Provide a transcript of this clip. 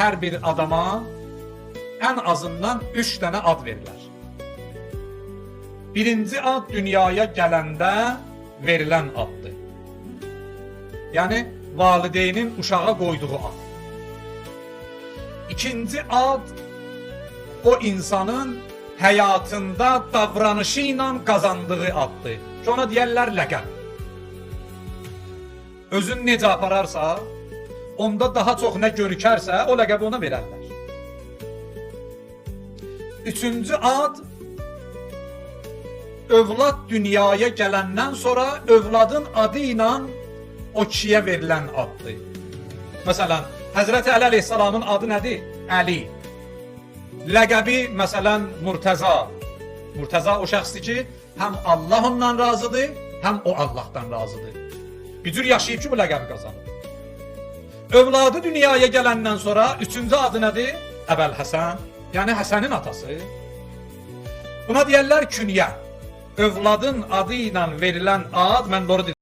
Hər bir adama ən azından 3 dənə ad verilər. Birinci ad dünyaya gələndə verilən addır. Yəni valideynin uşağa qoyduğu ad. İkinci ad o insanın həyatında davranışı ilə qazandığı addır. Ki ona deyərlər ləqəb. Özün necə apararsa, onda daha çox nə görükərsə, o ləqəbi ona verərlər. Üçüncü ad övlad dünyaya gələndən sonra övladın adı ilə o kişiyə verilən addır. Məsələn, Həzrəti Əli əleyhissalamın adı nədir? Əli. Ləqəbi məsələn Murtəza. Murtəza o şəxsdir ki, həm Allah ondan razıdır, həm o Allahdan razıdır. Bir cür yaşayıb ki, bu ləqəbi qazanıb. Övladı dünyaya gələndən sonra üçüncü adı nədir? Əbəl Həsən, yəni Həsənin atası. Buna deyərlər künyə. Övladın adı ilə verilən ad, mən doğru dedim.